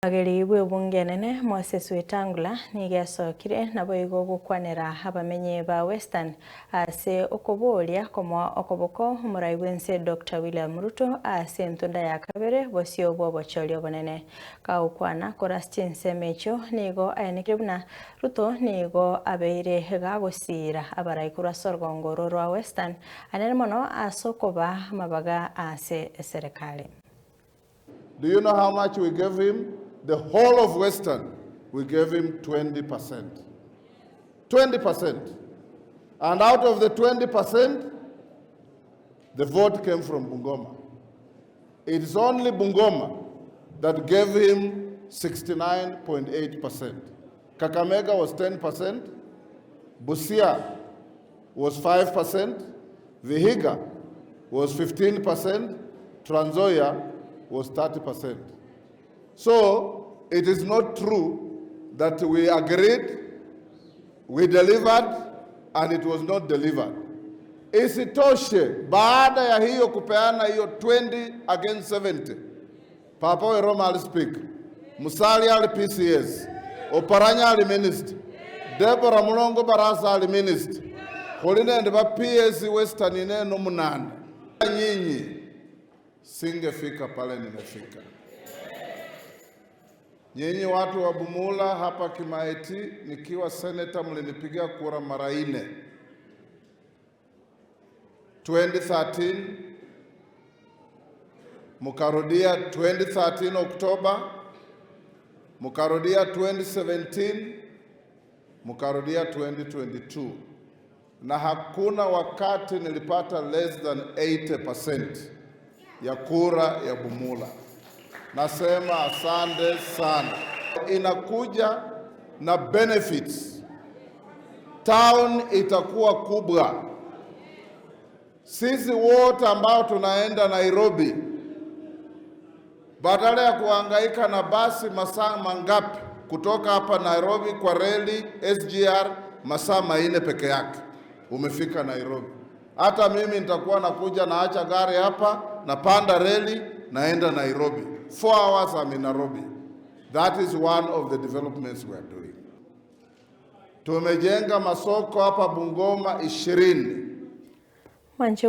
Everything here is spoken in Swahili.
Omorageri bw'ebunge enene Moses Wetangula nigo asokire naboigo gokwanera abamenyi ba Western ase okoboria komoa okoboko omorai bw'ense Doctor William Ruto ase entunda ya kabere bosio bw'obochori obonene. Kagokwana korwa ase chinsemo echio nigo aenekire buna Ruto nigo abeire gagosiira abarai korwa ase orogongo orwo rwa Western anene mono ase okobaa amabaga ase eserekari. Do you know how much we gave him? The whole of Western, we gave him 20%. 20%. And out of the 20%, the vote came from Bungoma. It is only Bungoma that gave him 69.8%. Kakamega was 10%, Busia was 5%, Vihiga was 15%, Trans Nzoia was 30%. So it is not true that we agreed, we delivered, and it was not delivered. Isitoshe, baada ya hiyo kupeana hiyo 20 against 70, Papa we Roma ali speaker, Musalia ali PCS, Oparanya ali minister, Deborah Mulongo Barasa ali minister, khuli nende ba PS Western ineno munane. Nyinyi singefika pale nimefika. Nyinyi watu wa Bumula hapa Kimaeti, nikiwa seneta mlinipigia kura mara nne. 2013 mukarudia 2013 Oktoba, mukarudia 2017, mukarudia 2022, na hakuna wakati nilipata less than 80% ya kura ya Bumula. Nasema asante sana. Inakuja na benefits. Town itakuwa kubwa. Sisi wote ambao tunaenda Nairobi, badala ya kuhangaika na basi masaa mangapi kutoka hapa Nairobi kwa reli SGR, masaa 4 peke yake umefika Nairobi. Hata mimi nitakuwa nakuja naacha gari hapa, napanda reli naenda Nairobi. 4 hours I'm in Nairobi. That is one of the developments we are doing. Tumejenga masoko hapa Bungoma 20. Mwanche.